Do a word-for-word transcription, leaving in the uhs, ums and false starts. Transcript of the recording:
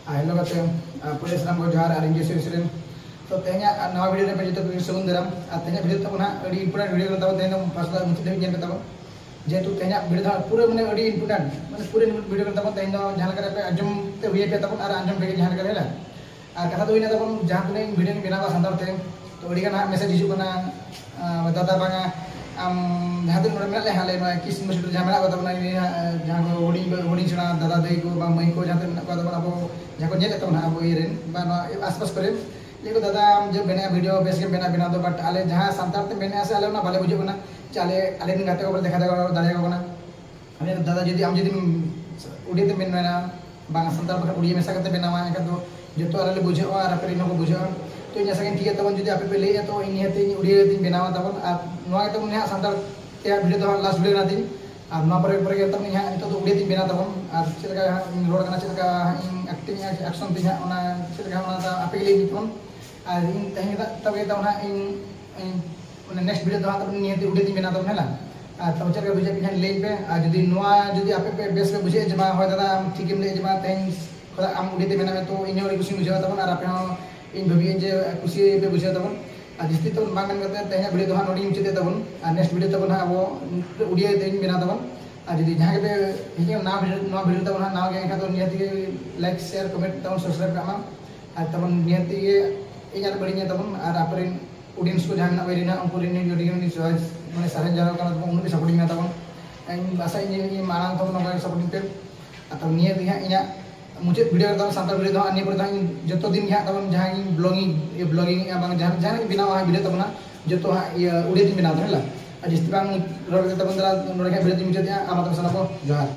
Hello ᱜᱟᱛᱮ, ᱟᱨ ᱯᱩᱨᱟᱹ ᱥᱟᱱᱟᱢ ᱠᱚ ᱡᱚᱦᱟᱨ ᱟᱨ ᱤᱧ ᱡᱚᱭ ᱥᱚᱨᱮᱱ᱾ ᱛᱚ ᱛᱮᱦᱮᱧᱟᱜ ᱱᱟᱣᱟ ᱵᱷᱤᱰᱤᱭᱳ ᱨᱮ ᱟᱯᱮ ᱡᱚᱛᱚ ᱠᱚ ᱥᱟᱹᱜᱩᱱ ᱫᱟᱨᱟᱢ᱾ ᱟᱨ ᱛᱮᱦᱮᱧᱟᱜ ᱵᱷᱤᱰᱤᱭᱳ ᱛᱟᱵᱚᱱ ᱦᱟᱸᱜ ᱟᱹᱰᱤ ᱤᱢᱯᱚᱨᱴᱮᱱᱴ ᱵᱷᱤᱰᱤᱭᱳ ᱠᱟᱱ ᱛᱟᱵᱚᱱ, ᱛᱮᱦᱮᱧ ᱫᱚ ᱯᱷᱟᱥᱴ ᱢᱩᱪᱟᱹᱫ ᱫᱷᱟᱹᱵᱤᱡ ᱧᱮᱞ ᱯᱮ ᱛᱟᱵᱚᱱ᱾ ᱡᱮᱦᱮᱛᱩ ᱛᱮᱦᱮᱧᱟᱜ ᱵᱷᱤᱰᱤᱭᱳ ᱫᱚ ᱦᱟᱸᱜ ᱯᱩᱨᱟᱹ ᱢᱟᱱᱮ ᱟᱹᱰᱤ ᱤᱢᱯᱚᱨᱴᱮᱱᱴ, ᱢᱟᱱᱮ ᱯᱩᱨᱟᱹ ᱵᱷᱤᱰᱤᱭᱳ ᱠᱟᱱ ᱛᱟᱵᱚᱱ᱾ ᱛᱮᱦᱮᱧ ᱫᱚ ᱡᱟᱦᱟᱸ ᱞᱮᱠᱟ ᱨᱮ ᱯᱮ ᱟᱸᱡᱚᱢ ᱛᱮ ᱦᱩᱭ ᱟᱯᱮ ᱛᱟᱵᱚᱱ ᱟᱨ ᱟᱸᱡᱚᱢ ᱯᱮ ᱡᱟᱦᱟᱸ ᱞᱮᱠᱟ ᱨᱮ ᱦᱮᱸ᱾ ᱟᱨ ᱠᱟᱛᱷᱟ ᱫᱚ ᱦᱩᱭᱱᱟ ᱛᱟᱵᱚᱱ ᱡᱟᱦᱟᱸ ᱛᱤᱱᱟᱹᱜ ᱤᱧ ᱵᱷᱤᱰᱤᱭᱳᱧ ᱵᱮᱱᱟᱣᱟ ᱥᱟᱱᱛᱟᱲ ᱛᱮ, ᱛᱚ ᱟᱹᱰᱤ ᱜᱟᱱ ᱦᱟᱸᱜ ᱢᱮᱥᱮᱡᱽ ᱦᱤᱡᱩᱜ ᱠᱟᱱᱟ, ᱟᱸ, ᱫᱟᱫᱟ ᱵᱟᱝᱟ ᱟᱢ ᱡᱟᱦᱟᱸ ᱛᱤᱱᱟᱹᱜ ᱱᱚᱰᱮ ᱢᱮᱱᱟᱜ ᱞᱮᱭᱟ ᱦᱟᱸᱜ ᱟᱞᱮ ᱱᱚᱣᱟ ᱠᱤᱥ ᱤᱭᱩᱱᱤᱵᱷᱟᱨᱥᱤᱴᱤ ᱨᱮ ᱡᱟᱦᱟᱸ ᱢᱮᱱᱟᱜ ᱠᱚ ᱛᱟᱵᱚᱱᱟ, ᱤᱭᱟᱹ, ᱡᱟᱦᱟᱸ ᱠᱚ ᱦᱩᱰᱤᱧ ᱦᱩᱰᱤᱧ ᱥᱮᱬᱟ ᱫᱟᱫᱟ ᱫᱟᱹᱭ ᱠᱚ ᱵᱟᱝ ᱢᱟᱹᱭ ᱠᱚ ᱡᱟᱦᱟᱸ ᱛᱤᱱᱟᱹᱜ ᱢᱮᱱᱟᱜ ᱠᱚᱣᱟ ᱛᱟᱵᱚᱱ ᱟᱵᱚ ᱡᱟᱦᱟᱸ ᱠᱚ ᱧᱮᱞᱮᱫ ᱛᱟᱵᱚᱱᱟ ᱟᱵᱚ ᱤᱭᱟᱹ ᱨᱮᱱ ᱵᱟ ᱱᱚᱣᱟ ᱟᱥᱯᱟᱥ ᱠᱚᱨᱮ, ᱞᱟᱹᱭ ᱠᱚ ᱫᱟᱫᱟ ᱟᱢ ᱡᱮ ᱵᱮᱱᱟᱣ ᱵᱷᱤᱰᱤᱭᱳ ᱵᱮᱥ ᱜᱮᱢ ᱵᱮᱱᱟᱣ ᱵᱮᱱᱟᱣ ᱫᱚ, ᱵᱟᱴ ᱟᱞᱮ ᱡᱟᱦᱟᱸ ᱥᱟᱱᱛᱟᱲ ᱛᱮ ᱢᱮᱱᱮᱫᱼᱟ ᱥᱮ ᱟᱞᱮ ᱚᱱᱟ ᱵᱟᱞᱮ ᱵᱩᱡᱷᱟᱹᱜ ᱠᱟᱱᱟ ᱡᱮ ᱟᱞᱮ ᱟᱞᱮ ᱨᱮᱱ ᱜᱟᱛᱮ ᱠᱚ ᱵᱚᱞᱮ ᱫᱮᱠᱷᱟ ᱫᱟᱲᱮᱭᱟᱠᱚ ᱠᱟᱱᱟ᱾ ᱟᱞᱮ ᱫᱟᱫᱟ ᱡᱩᱫᱤ ᱟᱢ ᱡᱩᱫᱤᱢ ᱩᱰᱤᱭᱟ ᱛᱮᱢ ᱢᱮᱱ ᱢᱮᱱᱟ, ᱵᱟᱝ ᱥᱟᱱᱛᱟᱲ ᱵᱟᱠᱷᱟᱱ ᱩᱰᱤᱭᱟ ᱢᱮᱥᱟ ᱠᱟᱛᱮ ᱵᱮᱱᱟᱣᱟ, ᱮᱱᱠᱷᱟᱱ ᱫᱚ ᱡᱚᱛᱚ ᱟᱞᱮ ᱞᱮ ᱵᱩᱡᱷᱟᱹᱣᱟ ᱟᱨ ᱟᱯᱮ ᱨᱮᱱ ᱦᱚᱸᱠᱚ ᱵᱩᱡᱷᱟᱹᱣᱟ᱾ ᱛᱚ ᱤᱧ ᱟᱥᱟ ᱜᱮᱧ ᱴᱷᱤᱠ ᱜᱮᱭᱟ ᱛᱟᱵᱚᱱ, ᱡᱩᱫᱤ ᱟᱯᱮ ᱯᱮ ᱞᱟᱹᱭᱮᱫᱼᱟ ᱛᱚ ᱤᱧ ᱱᱤᱭᱟᱹᱛᱮ ᱤᱧ ᱩᱰᱤᱭᱟ ᱛᱤᱧ ᱵᱮᱱᱟᱣᱟ ᱛᱟᱵᱚᱱ᱾ ᱟᱨ ᱱᱚᱣᱟ ᱜᱮ ᱛᱟᱵᱚᱱ ᱦᱟᱸᱜ ᱥᱟᱱᱛᱟᱲ ᱛᱮ ᱵᱷᱤᱰᱤᱭᱳ ᱫᱚ ᱦᱟᱸᱜ ᱞᱟᱥᱴ ᱵᱷᱤᱰᱤᱭᱳ ᱠᱟᱱᱟ ᱛᱤᱧ᱾ ᱟᱨ ᱱᱚᱣᱟ ᱯᱚᱨᱮ ᱯᱚᱨᱮ ᱜᱮ ᱛᱟᱵᱚᱱ ᱤᱧ ᱦᱟᱸᱜ ᱱᱤᱛᱚᱜ ᱫᱚ ᱩᱰᱤᱭᱟ ᱛᱤᱧ ᱵᱮᱱᱟᱣ ᱛᱟᱵᱚᱱ᱾ ᱟᱨ ᱪᱮᱫ ᱞᱮᱠᱟ ᱦᱟᱸᱜ ᱤᱧ ᱨᱚᱲ ᱠᱟᱱᱟ, ᱪᱮᱫ ᱞᱮᱠᱟ ᱦᱟᱸᱜ ᱤᱧ ᱮᱠᱴᱤᱝ ᱮᱠᱥᱚᱱ ᱛᱤᱧ ᱦᱟᱸᱜ ᱚᱱᱟ ᱪᱮᱫ ᱞᱮᱠᱟ ᱚᱱᱟ ᱫᱚ ᱟᱯᱮ ᱜᱮ ᱞᱟᱹᱭ ᱤᱫᱤ ᱛᱟᱵᱚᱱ᱾ ᱟᱨ ᱤᱧ ᱛᱮᱦᱮᱧ ᱫᱚ ᱛᱚᱵᱮ ᱛᱟᱵᱚᱱ ᱦᱟᱸᱜ ᱤᱧ ᱤᱧ ᱚᱱᱟ ᱱᱮᱠᱥᱴ ᱵᱷᱤᱰᱤᱭᱳ ᱫᱚ ᱦᱟᱸᱜ ᱛᱟᱵᱚᱱ ᱱᱤᱭᱟᱹᱛᱮ ᱩᱰᱤᱭᱟ ᱛᱤᱧ ᱵᱮᱱᱟᱣ ᱛᱟᱵᱚᱱ ᱦᱮᱸ ᱞᱟᱝ᱾ ᱟᱨ ᱛᱚᱵᱮ ᱪᱮᱫ ᱞᱮᱠᱟ ᱵᱩᱡᱷᱟᱹᱜ ᱠᱟᱱᱟ ᱞᱟᱹᱭ ᱯᱮ᱾ ᱟᱨ ᱡᱩᱫᱤ ᱱᱚᱣᱟ ᱡᱩᱫᱤ ᱟᱯᱮ ᱯᱮ ᱵᱮᱥ ᱯᱮ ᱵᱩᱡᱷᱟᱹᱣᱟ ᱡᱮ ᱵᱟᱝ ᱦᱳᱭ ᱫᱟᱫᱟ ᱟᱢ ᱴᱷᱤᱠᱮᱢ ᱞᱟᱹᱭᱮᱫ ᱡᱮ ᱵᱟᱝ ᱛᱮᱦᱮᱧ ᱠᱷᱚᱱᱟᱜ ᱟᱢ ᱩᱰᱤᱭᱟ ᱛᱮ ᱵᱮᱱᱟᱣ ᱢᱮ, ᱛᱚ ᱤᱧ ᱦᱚᱸ ᱟᱹᱰᱤ ᱠᱩᱥᱤᱧ ᱵᱩᱡᱷᱟᱹᱣᱟ ᱛᱟᱵᱚᱱ ᱟᱨ ᱟᱯᱮ ᱦᱚᱸ ᱤᱧ ᱵᱷᱟᱹᱵᱤᱭᱟᱹᱧ ᱡᱮ ᱠᱩᱥᱤ ᱯᱮ ᱵᱩᱡᱷᱟᱹᱣ ᱛᱟᱵᱚᱱ᱾ ᱟᱨ ᱡᱟᱹᱥᱛᱤ ᱛᱟᱵᱚᱱ ᱵᱟᱝ ᱢᱮᱱ ᱠᱟᱛᱮ ᱛᱮᱦᱮᱧᱟᱜ ᱵᱷᱤᱰᱤᱭᱳ ᱫᱚ ᱦᱟᱸᱜ ᱱᱚᱰᱮᱧ ᱢᱩᱪᱟᱹᱫᱮᱫ ᱛᱟᱵᱚᱱ᱾ ᱟᱨ ᱱᱮᱠᱥᱴ ᱵᱷᱤᱰᱤᱭᱳ ᱛᱟᱵᱚᱱ ᱦᱟᱸᱜ ᱟᱵᱚ ᱩᱰᱤᱭᱟ ᱛᱮᱧ ᱵᱮᱱᱟᱣ ᱛᱟᱵᱚᱱ᱾ ᱟᱨ ᱡᱩᱫᱤ ᱡᱟᱦᱟᱸ ᱜᱮᱯᱮ ᱦᱤᱡᱩᱜ ᱱᱟᱣᱟ ᱵᱷᱤᱰᱤᱭᱳ ᱱᱟᱣᱟ ᱵᱷᱤᱰᱤᱭᱳ ᱛᱟᱵᱚᱱ ᱦᱟᱸᱜ ᱱᱟᱣᱟ ᱜᱮ ᱮᱱᱠᱷᱟᱱ ᱫᱚ ᱱᱤᱭᱟᱹ ᱛᱮᱜᱮ ᱞᱟᱭᱤᱠ ᱥᱮᱭᱟᱨ ᱠᱚᱢᱮᱱᱴ ᱛᱟᱵᱚᱱ ᱥᱟᱵᱥᱠᱨᱟᱭᱤᱵ ᱠᱟᱜ ᱢᱟ᱾ ᱟᱨ ᱛᱟᱵᱚᱱ ᱱᱤᱭᱟᱹ ᱛᱮᱜᱮ ᱤᱧ ᱟᱨ ᱵᱟᱹᱲᱤᱧᱟ ᱛᱟᱵᱚᱱ ᱟᱨ ᱟᱯᱮ ᱨᱮᱱ ᱚᱰᱤᱭᱮᱱᱥ ᱠᱚ ᱡᱟᱦᱟᱸ ᱢᱮᱱᱟᱜ ᱠᱚᱣᱟ ᱨᱮᱱᱟᱜ ᱩᱱᱠᱩ ᱨᱮᱱ ᱟᱹᱰᱤ ᱜᱟᱱ ᱢᱟᱱᱮ ᱥᱟᱨᱮᱡ ᱡᱟᱣᱨᱟ ᱠᱟᱱᱟ ᱛᱟᱵᱚᱱ, ᱩᱱᱟᱹᱜ ᱜᱮ ᱥᱟᱯᱳᱨᱴ ᱤᱧ ᱢᱮ ᱛᱟᱵᱚᱱ᱾ ᱤᱧ ᱟᱥᱟ ᱤᱧ ᱤᱧ ᱢᱟᱲᱟᱝ ᱛᱟᱵᱚᱱ ᱱᱚᱝᱠᱟ ᱜᱮ ᱥᱟᱯᱳᱨᱴ ᱤᱧ ᱯᱮ᱾ ᱟᱨ ᱛᱟᱵᱚᱱ ᱱᱤᱭᱟᱹ ᱜᱮ ᱦᱟᱸᱜ ᱤᱧᱟᱹᱜ ᱢᱩᱪᱟᱹᱫ ᱵᱷᱤᱰᱤᱭᱳ ᱨᱮ ᱛᱟᱵᱚᱱ ᱥᱟᱱᱛᱟᱲ ᱵᱷᱤᱰᱤᱭᱳ ᱫᱚ ᱦᱟᱸᱜ ᱱᱤᱭᱟᱹ ᱯᱚᱨᱮ ᱫᱚ ᱦᱟᱸᱜ ᱤᱧ ᱡᱚᱛᱚ ᱫᱤᱱ ᱜᱮ ᱦᱟᱸᱜ ᱛᱟᱵᱚᱱ ᱡᱟᱦᱟᱸ ᱤᱧ ᱵᱞᱚᱜᱤᱝ ᱵᱞᱚᱜᱤᱝ ᱮᱫᱼᱟ ᱵᱟᱝ ᱡᱟᱦᱟᱸ ᱡᱟᱦᱟᱱᱟᱜ ᱤᱧ ᱵᱮᱱᱟᱣᱟ ᱦᱟᱸᱜ ᱵᱷᱤᱰᱤᱭᱳ ᱛᱟᱵᱚᱱ ᱦᱟᱸᱜ ᱡᱚᱛᱚ ᱦᱟᱸᱜ ᱤᱭᱟᱹ ᱩᱰᱤᱭᱟ ᱛᱤᱧ ᱵᱮᱱᱟᱣ ᱛᱟᱵᱚᱱ ᱦᱮᱸ ᱞᱟ᱾ ᱟᱨ ᱡᱟᱹᱥᱛᱤ ᱵᱟᱝ ᱨᱚᱲ ᱠᱟᱛᱮ ᱛᱟᱵᱚᱱ ᱫᱟᱨᱟ ᱱᱚᱰᱮ ᱜᱮ ᱦᱟᱸᱜ ᱵᱷᱤᱰᱤᱭᱳ ᱛᱤᱧ ᱢᱩᱪᱟᱹᱫᱮᱜᱼᱟ᱾ ᱟᱢ ᱟᱛᱚᱢ ᱥᱟᱱᱟ ᱠᱚ ᱡᱚᱦᱟᱨ᱾